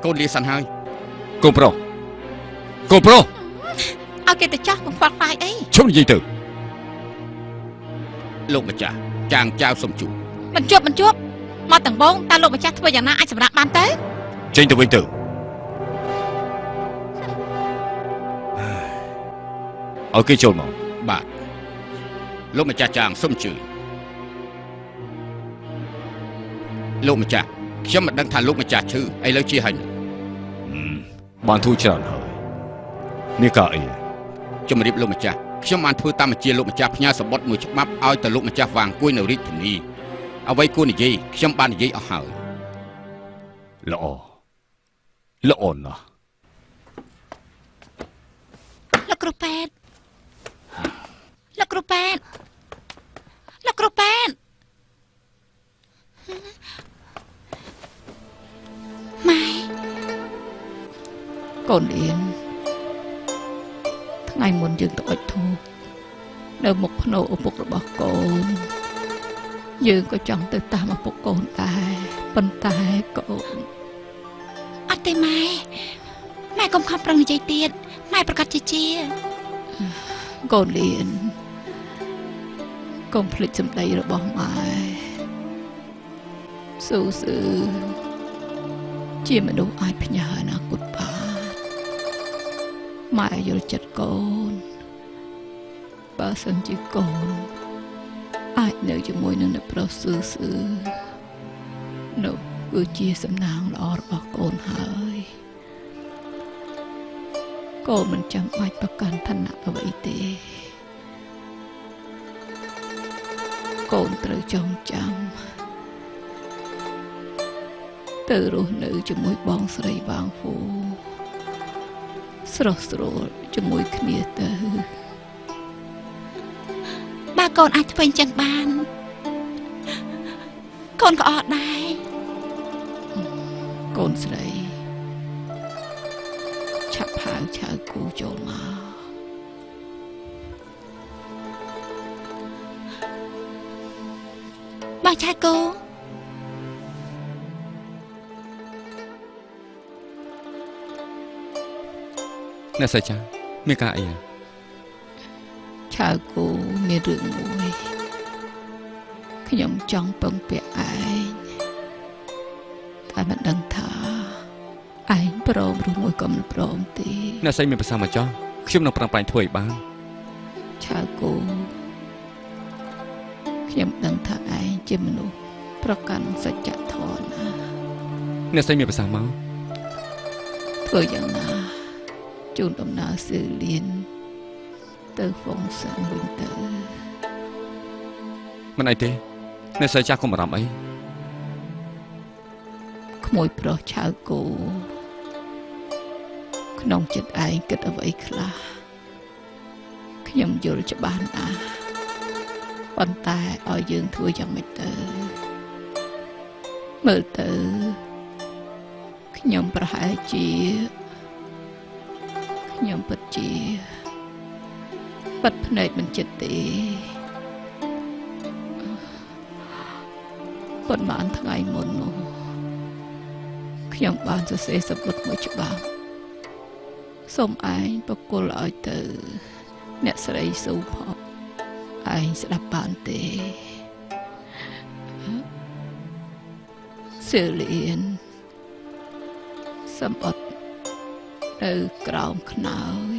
កូនលាសិនហើយក ូនប្រុសកូនប្រុស ឲ្យគេទៅចោះកុំខ្វល់ខ្វាយអី ឈប់និយាយទៅ លោកម្ចាស់ចាងចៅសុំជួបមិនជួបមិនជួបមកទាំងបងតើលោកម្ចាស់ធ្វើយ៉ាងណាអាចសម្រាប់បានទៅចេញទៅវិញទៅឲ្យគេចូលមកបាទលោកម្ចាស់ចាងសុំជឿលោកម្ចាស់ខ្ញុំមិនដឹងថាលោកម្ចាស់ឈឺឥឡូវជាហើយបានធូរច្រើនហើយនេះក៏អីជំរាបលោកម្ចាស់ខ្ញុំបានធ្វើតាមបញ្ជាលោកម្ចាស់ផ្ញើសម្បត្តិមួយច្បាប់ឲ្យទៅលោកម្ចាស់វាងគួយនៅរាជធានីអ្វីគួរនិយាយខ្ញុំបាននិយាយអស់ហើយល្អល្អណាស់លោកគ្រូពេទ្យលោកគ្រូពេទ្យលោកគ្រូពេទ្យម៉ែកូនលៀនថ្ងៃមុនយើងទៅអុជធូបនៅមុខភ្នោឪពុករបស់កូនយើងក៏ចង់ទៅតាមឪពុកកូនដែរប៉ុន្តែកូនអត់ទេម៉ែម៉ែកុំខំប្រឹងនិយាយទៀតម៉ែប្រកាសជាជាកូនលៀនកុំភ្លេចសម្ដីរបស់ម៉ែស៊ូស៊ឺជាមនុស្សអាចផ្ញើអនាគតបានម៉ែយល់ចិត្តកូនបើសិនជាកូនអាចនៅជាមួយនឹងអ្នកប្រុសស៊ឺស៊ឺនោះគឺជាសំណាងល្អរបស់កូនហើយកូនមិនចាំបាច់ប្រកាន់ឋានៈអ្វីទេកូនត្រូវចងចាំទៅរស់នៅជាមួយបងស្រីវាងហ្វូស្រស់ស្រួលជាមួយគ្នាទៅបើកូនអាចធ្វើអញ្ចឹងបានកូនក៏អត់ដែរកូនស្រីឆាប់ហៅឆៅគូចូលមកបងឆៅគូអ្នកស្រីចាមានការអីឆៅគូមានរឿងមួយខ្ញុំចង់ពឹងពាក់ឯងតែមិនដឹងថាឯងព្រមឬមួយក៏មិនព្រមទេអ្នកស្រីមានប្រសាសន៍មកចោះខ្ញុំនឹងប្រឹងប្រែងធ្វើឲ្យបានឆៅគូខ្ញុំដឹងថាឯងជាមនុស្សប្រកាន់សច្ចធម៌ណាអ្នកស្រីមានប្រសាសន៍មកធ្វើយ៉ាងណាជូនដំណើរសឿលៀនទៅហ្វុងសាំងវិញទៅមិនអីទេអ្នកស្រីចាស់កុំបារម្ភអីក្មួយប្រុសឆៅគោក្នុងចិត្តឯងគិតអ្វីខ្លះខ្ញុំយល់ច្បាស់ណាស់ប៉ុន្តែឲ្យយើងធ្វើយ៉ាងម៉េចទៅមើលទៅខ្ញុំប្រហែលជាខ្ញុំពិតជាបិទភ្នែកមិនចិត្តទេប៉ុន្មានថ្ងៃមុននោះខ្ញុំបានសរសេរសម្បត្តិមួយច្បាប់សូមឯងប្រគល់ឲ្យទៅអ្នកស្រីស៊ូផតឯងស្ដាប់បានទេសឿលៀនសម្បត្តិនៅក្រោមខ្នើយ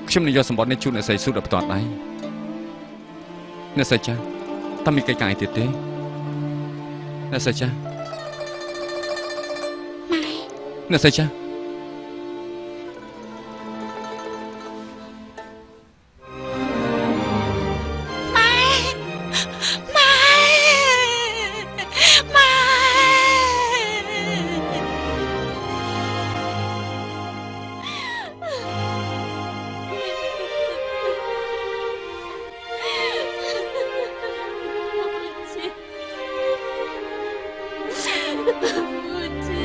ខ្ញុំនឹងយកសម្បត្តិនេះជូនអ្នកស្រីស៊ូដល់ផ្ទាល់ដៃអ្នកស្រីចាស់តើមានកិច្ចការអីទៀតទេអ្នកស្រីចាស់ម៉ែអ្នកស្រីចាស់ម៉ែម៉ែម៉ែ ជា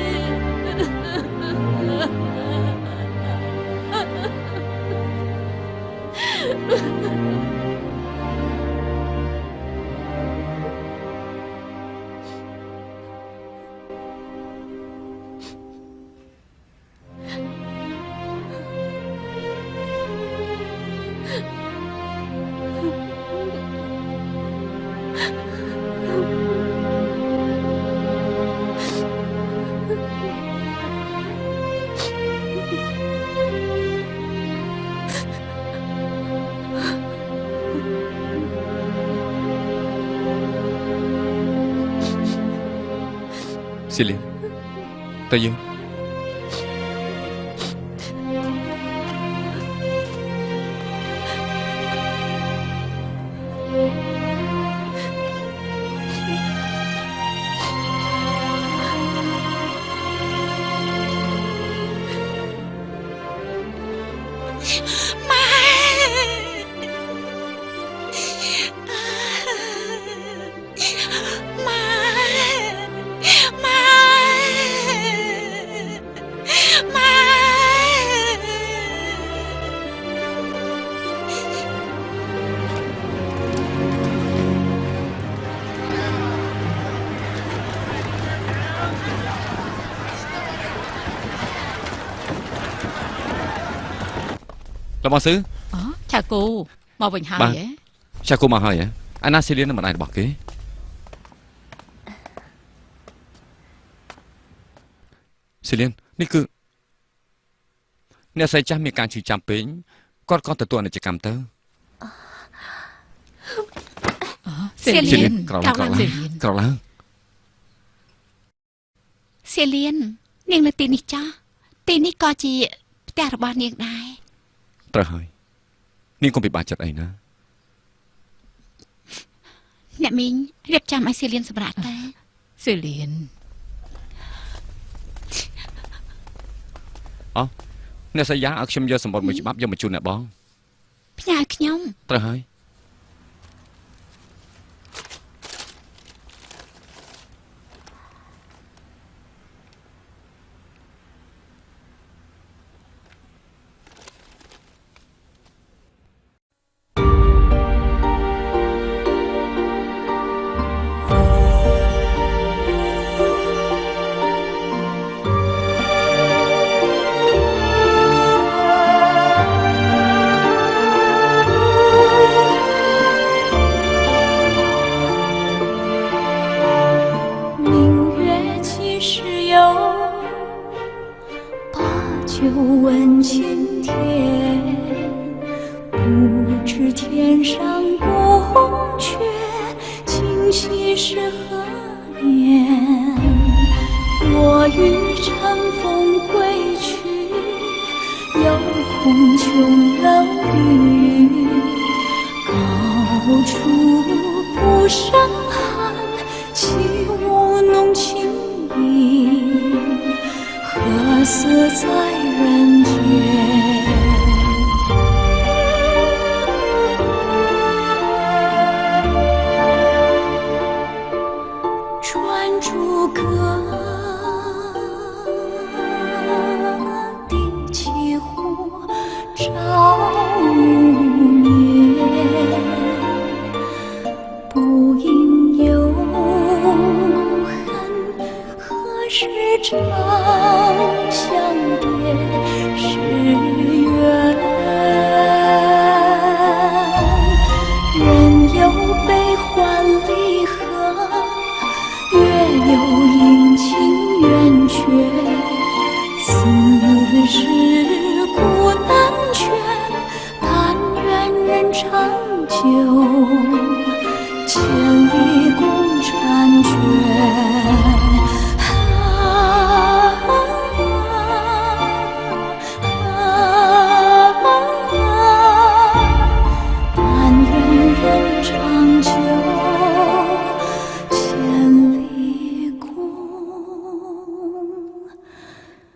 ស៊ីលីនទៅយើង លោកបងស៊ឺ អូឆាគូមកវិញហើយហ៎ ឆាគូមកហើយហ៎អាណាស៊ីលៀននឹងម្ដាយរបស់គេស៊ីលៀននេះគឺអ្នកស្រីចាស់មានការឈឺចាំពេកគាត់ក៏ទទួលអនិច្ចកម្មទៅ ស៊ីលៀន ក្រោកឡើងក្រោកឡើង ស៊ីលៀននាងនៅទីនេះចាស់ទីនេះក៏ជាផ្ទះរបស់នាងដែរ ត្រូវហើយនាងកុំពិបាកចិត្តអីណា អ្នកមីងរៀបចំឲ្យស៊ីលៀនសម្រាប់តែ ស៊ីលៀន អូអ្នកសញ្ញាឲ្យខ្ញុំយកសម្បត្តិមួយច្បាប់យកមកជូនអ្នកបង ផ្ញើខ្ញុំ ត្រូវហើយ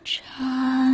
缠。